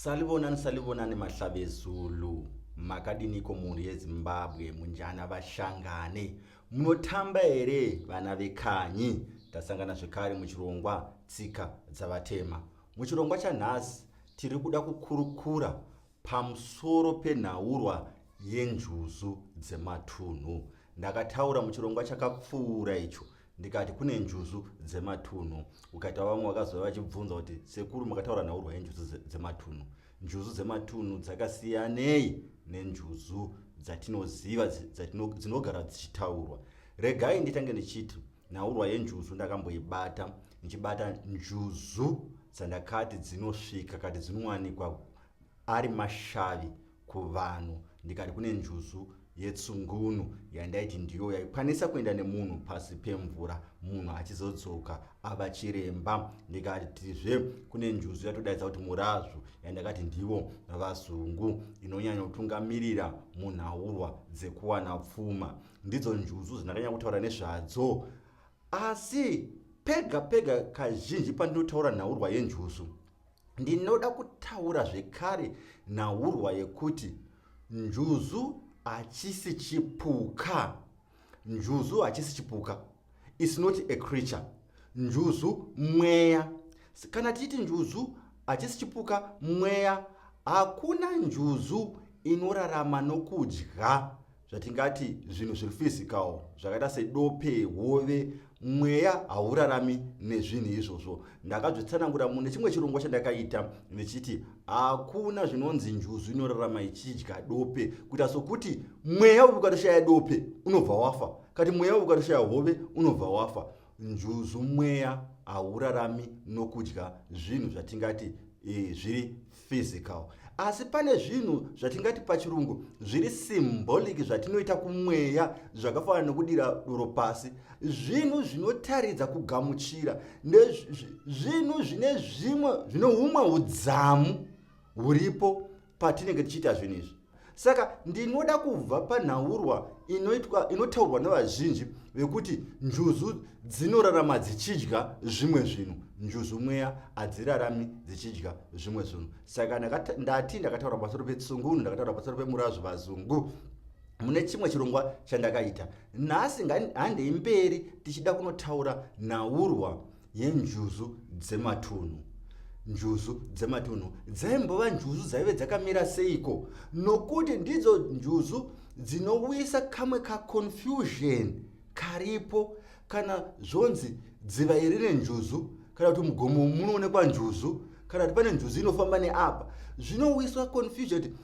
Salibonani salibonani mahlabezulu makadiniko mhuri yeZimbabwe munjana vashangane munotamba here vana vekanyi tasangana zvekare muchirongwa tsika dzavatema muchirongwa chanhasi tiri kuda kukurukura pamusoro penhaurwa yenjuzu dzematunhu ndakataura muchirongwa chakapfuura icho ndikati kune njuzu dzematunhu ukaita vamwe vakazova vachibvunza kuti sekuru makataura nhaurwa yenjuzu dzematunhu njuzu dzematunhu dzakasiyanei nenjuzu dzatinoziva dzinogara dzichitaurwa regai nditange ndichiti nhaurwa yenjuzu ndakamboibata ndichibata njuzu dzandakati dzinosvika kati dzinowanikwa ari mashavi kuvanhu ndikati kune njuzu yetsungunu yandaiti ndiyo yaikwanisa kuenda nemunhu pasi pemvura munhu achizodzoka ava chiremba ndikatizve kune njuzu yatodaidza kuti murazvu yandakati ndivo vazungu inonyanya kutungamirira munhaurwa dzekuwana pfuma ndidzo njuzu dzandakanyanya kutaura nezvadzo asi pega pega kazhinji pandinotaura nhaurwa yenjuzu ndinoda kutaura zvekare nhaurwa yekuti njuzu hachisi chipuka njuzu hachisi chipuka is not a creature njuzu mweya kana tichiti njuzu hachisi chipuka mweya hakuna njuzu inorarama nokudya zvatingati zvinhu zviri physical zvakaita sedope hove mweya haurarami nezvinhu izvozvo ndakazvitsanangura mune chimwe chirongwa chandakaita ndichiti hakuna zvinonzi njuzu inorarama ichidya dope kuita sokuti mweya uyu ukatoshaya dope unobva wafa kati mweya uyu ukatoshaya hove unobva wafa njuzu mweya haurarami nokudya zvinhu zvatingati e, zviri physical asi pane zvinhu zvatingati pachirungu zviri symbolic zvatinoita kumweya zvakafanana nekudira doro pasi zvinhu zvinotaridza kugamuchira zvinhu zvine zvimwe zvine humwe udzamu huripo patinenge tichiita zvinhu izvi saka ndinoda kubva panhaurwa inoitwa inotaurwa nevazhinji vekuti njuzu dzinorarama dzichidya zvimwe zvinhu njuzu mweya hadzirarami dzichidya zvimwe zvinhu saka ndati ndakataura pamusoro petsungunu ndakataura pamusoro pemurazvo vazungu mune chimwe chirongwa chandakaita nhasi handei mberi tichida kunotaura nhaurwa yenjuzu dzematunhu njuzu dzematunhu dzaimbova njuzu dzaive dzakamira seiko nokuti ndidzo njuzu dzinowisa kamwe kaconfusion karipo kana zvonzi dziva iri renjuzu kana kuti mugomo munoonekwa njuzu kana kuti pane njuzu inofamba neapa zvinowiswa confusion kuti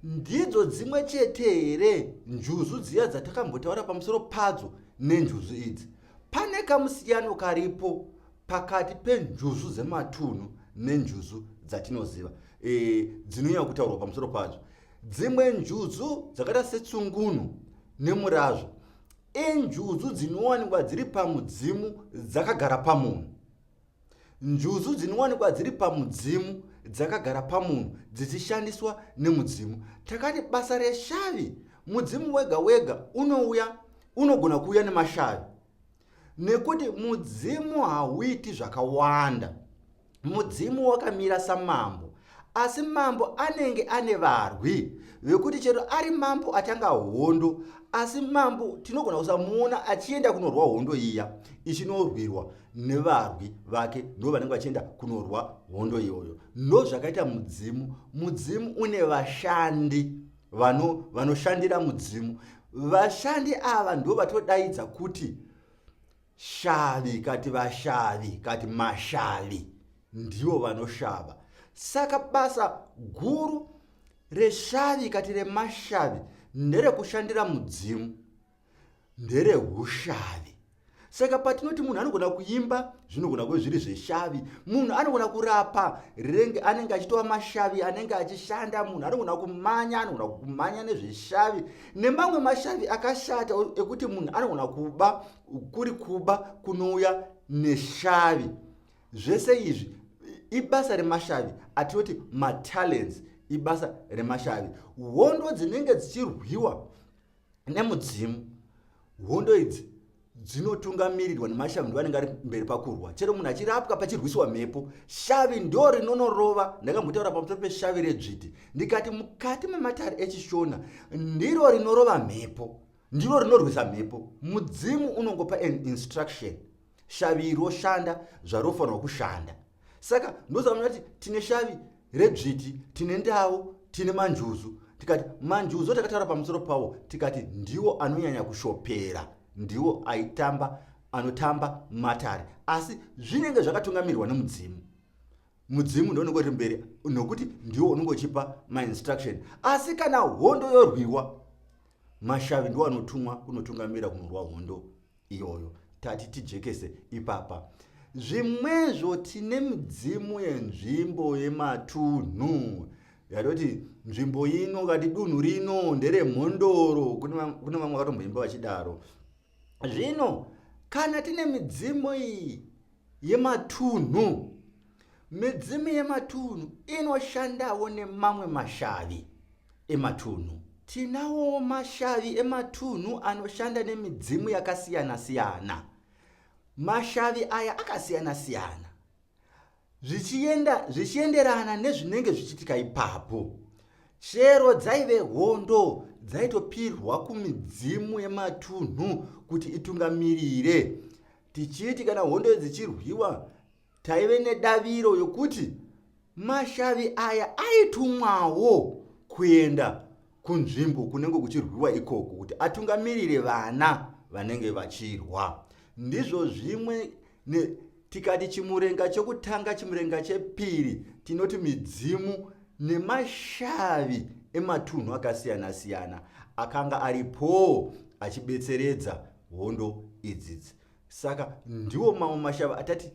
ndidzo dzimwe chete here njuzu dziya dzatakambotaura pamusoro padzo nenjuzu idzi Pane kamusiyano karipo pakati penjuzu dzematunhu nenjuzu dzatinoziva e, dzinonyanya kutaurwa pamusoro padzo. Dzimwe njuzu dzakaita setsungunu nemurazvo injuzu dzinowanikwa dziri pamudzimu dzakagara pamunhu. Njuzu dzinowanikwa dziri pamudzimu dzakagara pamunhu dzichishandiswa nemudzimu. Takati basa reshavi mudzimu wega wega unouya unogona kuuya nemashavi nekuti mudzimu hauiti zvakawanda. Mudzimu wakamira samambo asi mambo anenge ane varwi vekuti chero ari mambo atanga hondo asi mambo tinogona kusamuona achienda kunorwa hondo iya ichinorwirwa nevarwi vake ndo vanenge vachienda kunorwa hondo iyoyo ndozvakaita mudzimu mudzimu une vashandi vanoshandira vano mudzimu vashandi ava ndo vatodaidza kuti shavi kati vashavi kati mashavi ndivo vanoshava saka basa guru reshavi kati remashavi nderekushandira mudzimu nderehushavi saka patinoti munhu anogona kuimba zvinogona kuve zviri zveshavi munhu anogona kurapa renge anenge achitova mashavi anenge achishanda munhu anogona kumanya anogona kumanya nezveshavi nemamwe mashavi akashata ekuti munhu anogona kuba kuri kuba kunouya neshavi zvese izvi ibasa remashavi atinoti matalents ibasa remashavi hondo dzinenge dzichirwiwa nemudzimu hondo idzi dzinotungamirirwa nemashavi ndo anenge ari mberi pakurwa. Chero munhu achirapwa pachirwisiwa mhepo, shavi ndo rinonorova. Ndakambotaura pamusoro peshavi redzviti ndikati mukati mematare echishona ndiro rinorova mhepo, ndiro rinorwisa mhepo. Mudzimu unongopa an instruction, shavi roshanda zvarofanirwa kushanda. Saka ndosaka munoti tine shavi redzviti, tine ndau, tine manjuzu. Tikati manjuzu takataura pamusoro pawo, tikati ndiwo anonyanya kushopera, ndiwo aitamba, anotamba matare, asi zvinenge zvakatungamirirwa nemudzimu. Mudzimu ndo unenge uri mberi nokuti ndiwo unenge uchipa mainstruction. Asi kana hondo yorwiwa, mashavi ndiwo anotumwa kunotungamira kunorwa hondo iyoyo. Tati tijekese ipapa. Zvimwezvo tine midzimu yenzvimbo yematunhu, yatoti nzvimbo ino kati dunhu rino nderemhondoro. Kune vamwe vakatomboimba vachidaro. Zvino kana tine midzimu iyi yematunhu, midzimu yematunhu inoshandawo nemamwe mashavi ematunhu. Tinawo mashavi ematunhu anoshanda nemidzimu yakasiyana-siyana. Mashavi aya akasiyana-siyana zvichienderana nezvinenge zvichiitika ipapo. Chero dzaive hondo dzaitopirwa kumidzimu yematunhu kuti itungamirire. Tichiti kana hondo dzichirwiwa, taive nedaviro yokuti mashavi aya aitumwawo kuenda kunzvimbo kunenge kuchirwiwa ikoko kuti atungamirire vana vanenge vachirwa. Ndizvo zvimwe tikati chimurenga chokutanga, chimurenga chepiri, tinoti midzimu nemashavi ematunhu akasiyana-siyana akanga aripowo achibetseredza hondo idzidzi. Saka ndiwo mamwe mashava atati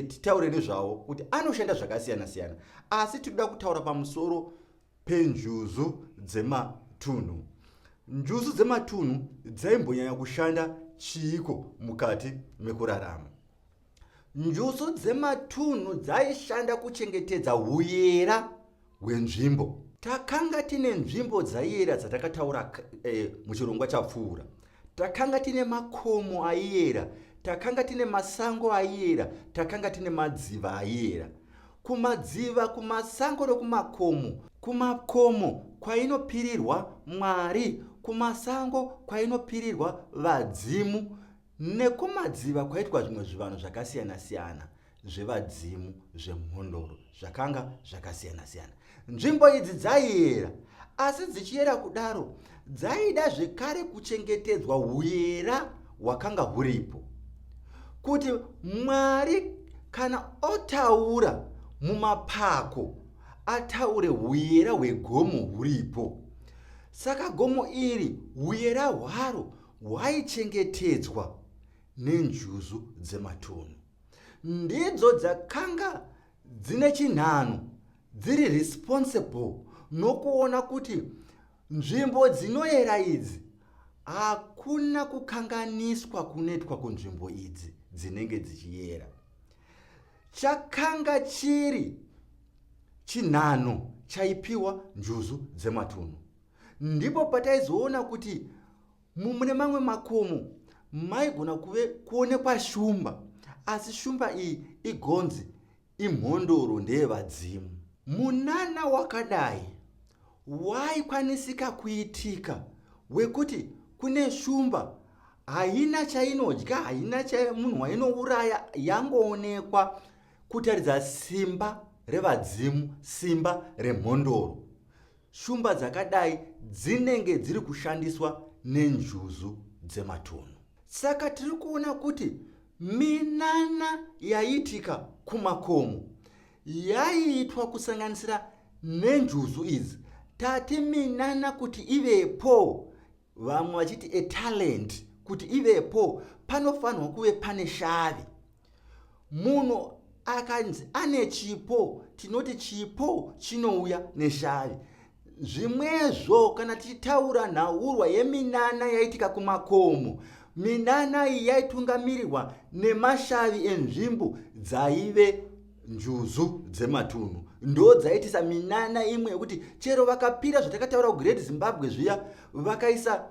titaure nezvawo kuti anoshanda zvakasiyana-siyana, asi tinoda kutaura pamusoro penjuzu dzematunhu. Njuzu dzematunhu dzaimbonyanya kushanda chiiko mukati mekurarama? Njuzu dzematunhu dzaishanda kuchengetedza huyera hwenzvimbo. Takanga tine nzvimbo dzaiera dzatakataura muchirongwa chapfuura. Takanga tine makomo aiera, takanga tine masango aiera, takanga tine madziva aiera. Kumadziva, kumasango nokumakomo, kumakomo kwainopirirwa Mwari, kumasango kwainopirirwa vadzimu, nekumadziva kwaitwa zvimwe zvivanhu zvakasiyana-siyana zvevadzimu zvemhondoro zvakanga zvakasiyana-siyana. Nzvimbo idzi dzaiera, asi dzichiera kudaro dzaida zvekare kuchengetedzwa huyera hwakanga huripo, kuti Mwari kana otaura mumapako ataure huyera hwegomo huripo. Saka gomo iri huyera hwaro hwaichengetedzwa nenjuzu dzematunhu. Ndidzo dzakanga dzine chinhano, dziri responsible nokuona kuti nzvimbo dzinoyera idzi hakuna kukanganiswa kunoitwa kunzvimbo idzi dzinenge dzichiyera. Chakanga chiri chinhano chaipiwa njuzu dzematunhu. Ndipo pataizoona kuti mune mamwe makomo maigona kuve kuonekwa shumba, asi shumba iyi igonzi imhondoro ndeyevadzimu. Munana wakadai waikwanisika kuitika wekuti kune shumba haina chainodya, haina munhu wainouraya, yangoonekwa kutaridza simba revadzimu, simba remhondoro. Shumba dzakadai dzinenge dziri kushandiswa nenjuzu dzematunhu. Saka tiri kuona kuti minana yaiitika kumakomo yaiitwa kusanganisira nenjuzu idzi. Tati minana kuti ivepo, vamwe vachiti a talent, kuti ivepo panofanirwa kuve pane shavi. Munhu akanzi ane chipo, tinoti chipo chinouya neshavi. Zvimwezvo kana tichitaura nhaurwa yeminana yaitika kumakomo, minana iyi yaitungamirirwa nemashavi enzvimbo dzaive njuzu dzematunhu. Ndo dzaitisa minana imwe yekuti chero vakapira zvatakataura kuGreat Zimbabwe zviya, vakaisa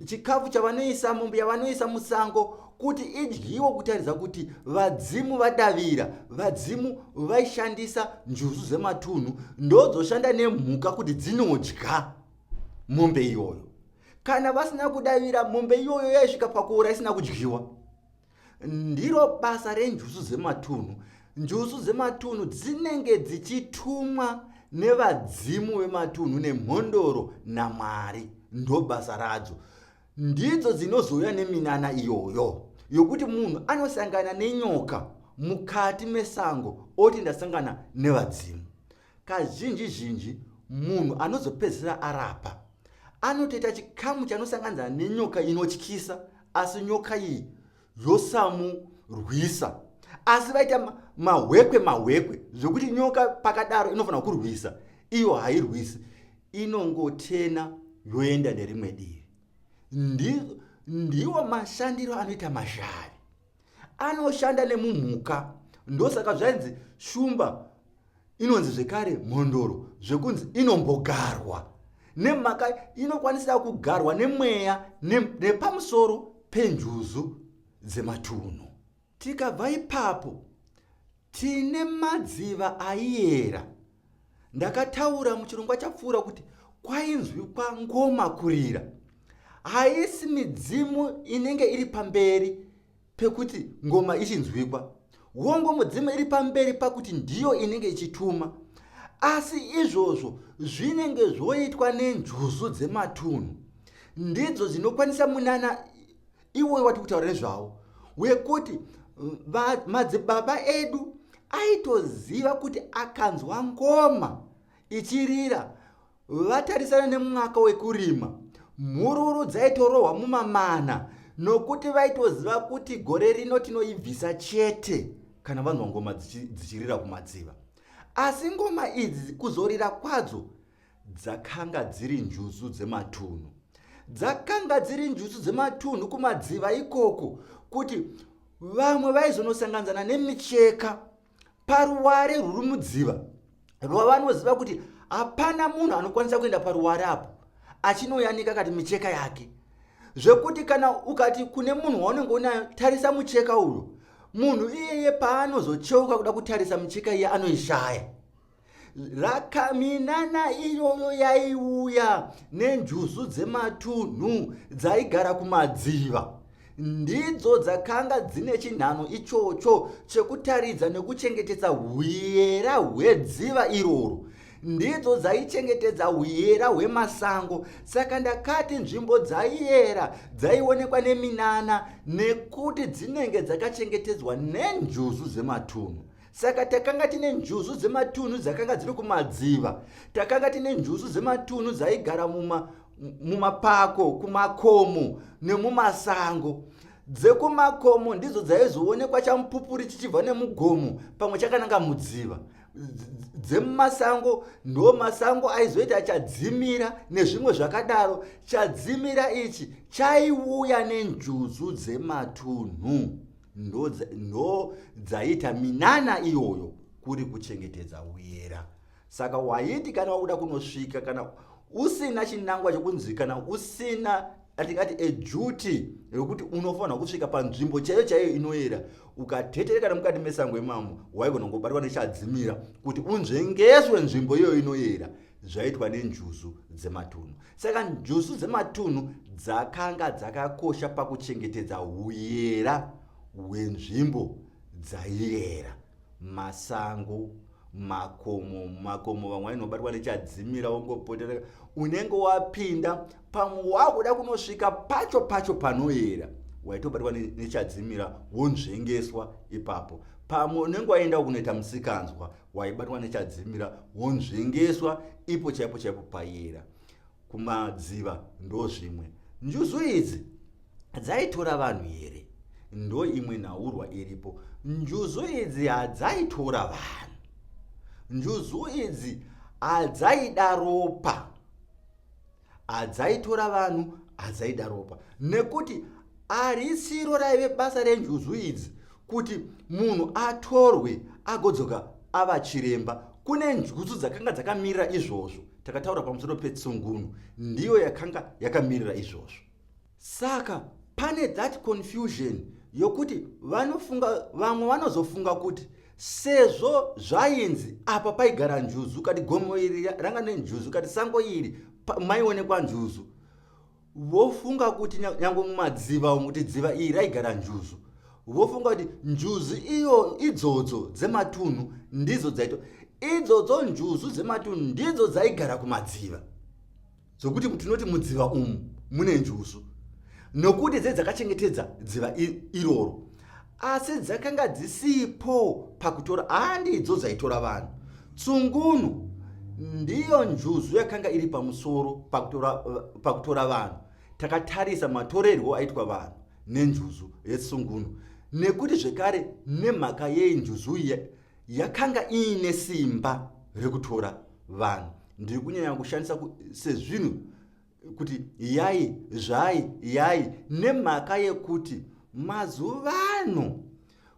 chikafu chavanoisa, mombe yavanoisa musango kuti idyiwe kutaridza kuti vadzimu vadavira. Vadzimu vaishandisa njuzu dzematunhu, ndodzoshanda nemhuka kuti dzinodya mombe iyoyo. Kana vasina kudavira, mombe iyoyo yaisvika pakuora isina kudyiwa. Ndiro basa renjuzu dzematunhu. Njuzu dzematunhu dzinenge dzichitumwa nevadzimu vematunhu nemhondoro naMwari, ndo basa radzo. Ndidzo dzinozouya neminana iyoyo yokuti munhu anosangana nenyoka mukati mesango oti ndasangana nevadzimu. Kazhinji zhinji munhu anozopedzisira arapa anotoita chikamu chanosanganizana nenyoka inotyisa, asi nyoka iyi yosamurwisa, asi vaita mahwekwe mahwekwe zvekuti nyoka pakadaro inofanira kurwisa, iyo hairwisi, inongotena yoenda nerimwe divi. Ndiwo mashandiro anoita mashavi, anoshanda nemumhuka. Ndosaka zvainzi shumba inonzi zvekare mhondoro, zvekunzi inombogarwa nemhaka inokwanisa kugarwa nemweya nepamusoro penjuzu dzematunhu. Tikabva ipapo tine madziva aiyera. Ndakataura muchirongwa chapfuura kuti kwainzwikwa ngoma kurira. Haisi midzimu inenge iri pamberi pekuti ngoma ichinzwikwa. Wongo mudzimu iri pamberi pakuti ndiyo inenge ichituma, asi izvozvo zvinenge zvoitwa nenjuzu dzematunhu. Ndidzo dzinokwanisa munana iwoyo wati kutaura nezvawo wekuti madzibaba edu aitoziva kuti akanzwa ngoma ichirira vatarisana nemwaka wekurima, mhururu dzaitorohwa mumamana, nokuti vaitoziva kuti gore rino tinoibvisa chete kana vanzwa ngoma dzichirira kumadziva. Asi ngoma idzi kuzorira kwadzo dzakanga dziri njuzu dzematunhu, dzakanga dziri njuzu dzematunhu kumadziva ikoko, kuti vamwe vaizonosanganzana nemicheka paruware rwuri mudziva rwavanoziva kuti hapana munhu anokwanisa kuenda paruware apo achinoyanika kati micheka yake, zvekuti kana ukati kune munhu waunenge unayo, tarisa mucheka uyo, munhu iyeye paanozocheuka kuda kutarisa micheka iye anoishaya. Rakaminana iyoyo yaiuya nenjuzu dzematunhu dzaigara kumadziva, ndidzo dzakanga dzine chinhano ichocho chekutaridza nekuchengetedza huyera hwedziva iroro. Ndidzo dzaichengetedza huyera hwemasango. Saka ndakati nzvimbo dzaiyera dzaionekwa neminana nekuti dzinenge dzakachengetedzwa nenjuzu dzematunhu. Saka takanga tine njuzu dzematunhu dzakanga dziri kumadziva, takanga tine njuzu dzematunhu dzaigara mumapako, kumakomo nemumasango. Dzekumakomo ndidzo dzaizoonekwa chamupupuri chichibva nemugomo pamwe chakananga mudziva. Dzemumasango ndo masango aizoita chadzimira nezvimwe zvakadaro. Chadzimira ichi chaiuya nenjuzu dzematunhu, ndo dzaiita minana iyoyo kuri kuchengetedza uyera. Saka waiti kana wakuda kunosvika, kana usina chinangwa chekunzi, kana usina atingati ejuti rekuti unofanira kusvika panzvimbo chaiyo chaiyo inoyera, ukatetereka nemukati mesango imamo, waigona kungobatwa nechadzimira kuti unzvengeswe nzvimbo iyoyo inoyera, zvaitwa nenjuzu dzematunhu. Saka njuzu dzematunhu dzakanga dzakakosha pakuchengetedza huyera hwenzvimbo dzaiyera, masango, makomo. Makomo vamwe vainobatwa nechadzimira, wongopotera, unenge wapinda pamwe wakuda kunosvika pacho pacho panoyera, waitobatwa nechadzimira wonzvengeswa ipapo. Pamwe unenge waenda kunoita musikanzwa, waibatwa nechadzimira wonzvengeswa ipo chaipo chaipo payera. Kumadziva ndo zvimwe. Njuzu idzi dzaitora vanhu here? Ndo imwe nhaurwa iripo. Njuzu idzi hadzaitora vanhu, njuzu idzi hadzaida ropa, hadzaitora vanhu, hadzaida ropa, nekuti harisiro raive basa renjuzu idzi kuti munhu atorwe agodzoka ava chiremba. Kune njuzu dzakanga dzakamirira izvozvo. Takataura pamusoro petsungunu, ndiyo yakanga yakamirira izvozvo. Saka pane that confusion yokuti vanofunga, vamwe vanozofunga kuti sezvo zvainzi apa paigara njuzu, kati gomo iri ranga nenjuzu, kati sango iri maionekwa njuzu, vofunga kuti nyange mumadziva umu kuti dziva iri raigara njuzu, vofunga kuti njuzu iyo idzodzo dzematunhu ndidzo dzaito idzodzo njuzu dzematunhu ndidzo dzaigara kumadziva, dzokuti tinoti mudziva umu mune njuzu nokuti dze dzakachengetedza dziva iroro, asi dzakanga dzisipo pakutora, handidzo dzaitora vanhu. Tsungunu ndiyo njuzu yakanga iri pamusoro pakutora vanhu. Takatarisa matorerwo aitwa vanhu nenjuzu yetsungunu, nekuti zvekare nemhaka yei njuzu iyi yakanga iine simba rekutora vanhu. Ndiri kunyanya kushandisa sezvinhu kuti yai zvai yai nemhaka yekuti mazuva ano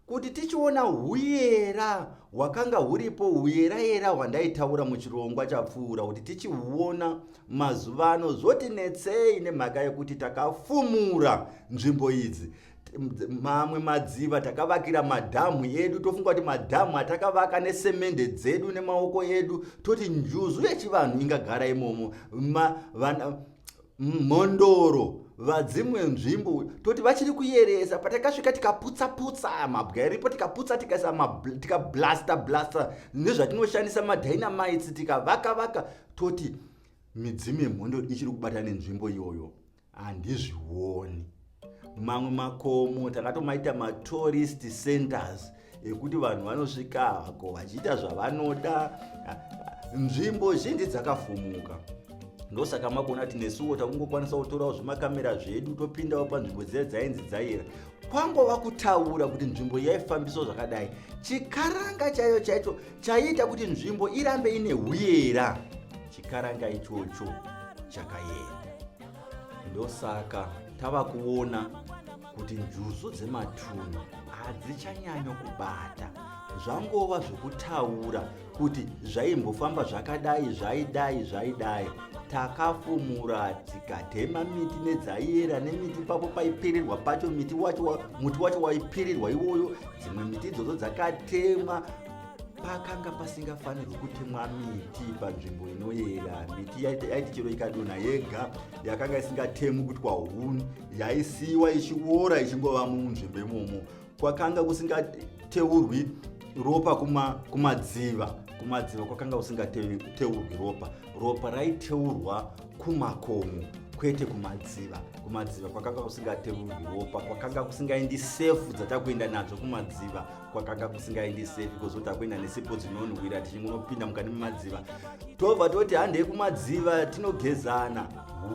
kuti tichiona huyera hwakanga huripo, huyera-yera hwandaitaura muchirongwa chapfuura, kuti tichihuona mazuva ano zvotinetsei nemhaka yekuti takafumura nzvimbo idzi. Mamwe madziva takavakira madhamu edu, tofunga kuti madhamu atakavaka nesemende dzedu nemaoko edu, toti njuzu yechivanhu ingagara imomo. Mhondoro vadzimwe nzvimbo toti vachiri kuyeresa. Patakasvika tikaputsa putsa mabwe aripo, tikaputsa, tikaisa, tikablasta blasta nezvatinoshandisa, madynamites, tikavaka vaka, toti midzimu yemhondoro ichiri kubata nenzvimbo iyoyo. Handizvioni. Mamwe makomo takatomaita matourist centers ekuti vanhu vanosvika hako vachiita zvavanoda. Nzvimbo zhinji dzakafumuka, ndosaka makuona kuti nesuwo takungokwanisa kutorawo zvimakamera zvedu, topindawo panzvimbo dziya dzainzi dzaira. Kwangova kutaura kuti nzvimbo yaifambiswa zvakadai, chikaranga chaiyo chaicho chaiita kuti nzvimbo irambe ine huyera, chikaranga ichocho chakaenda. Ndosaka tava kuona kuti njuzu dzematunhu hadzichanyanyo kubata, zvangova zvokutaura kuti zvaimbofamba zvakadai, zvaidai, zvaidai. Takafumura, tikatema miti nedzaiera nemiti ipapo paipirirwa pacho miti wacho, muti wacho waipirirwa iwoyo. Dzimwe miti idzodzo dzakatemwa pakanga pasingafanirwi kutemwa miti panzvimbo inoyera. Miti yaiti chero ikadonha yega yakanga isingatemwi kuitwa huni, yaisiyiwa ichiora ichingova munzvimbo imomo. Kwakanga kusingateurwi ropa kumadziva, kumadziva kwakanga kusingateurwi ropa. Ropa raiteurwa kumakomo, kwete kumadziva. Kumadziva kwakanga kusingateurwi ropa, kwakanga kusingaendi sefu dzatakuenda nadzo kumadziva, kwakanga kusingaendi sefu kozoti takuenda nesipo dzinonhuwira tichingonopinda mukati memadziva, tobva toti handei kumadziva tinogezana.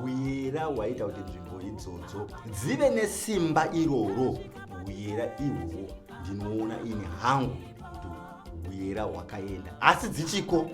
Huyera hwaita kuti nzvimbo idzodzo dzive nesimba iroro, huyera ihwohwo ndinoona ini hangu kuti huyera hwakaenda, asi dzichiko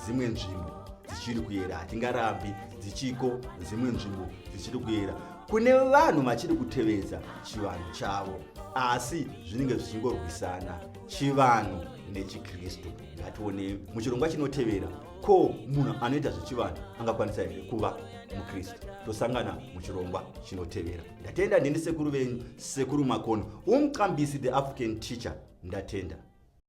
dzimwe nzvimbo dzichiri kuyera. Hatingarambi, dzichiko dzimwe nzvimbo dzichiri kuyera kune vanhu vachiri kutevedza chivanhu chavo, asi zvinenge zvichingorwisana chivanhu nechikristu. Ngatione muchirongwa chinotevera, ko munhu anoita zvechivanhu angakwanisa here kuva mukristu? Tosangana muchirongwa chinotevera. Ndatenda. Ndini sekuru venyu, Sekuru Makono, umqambisi, the African teacher. Ndatenda.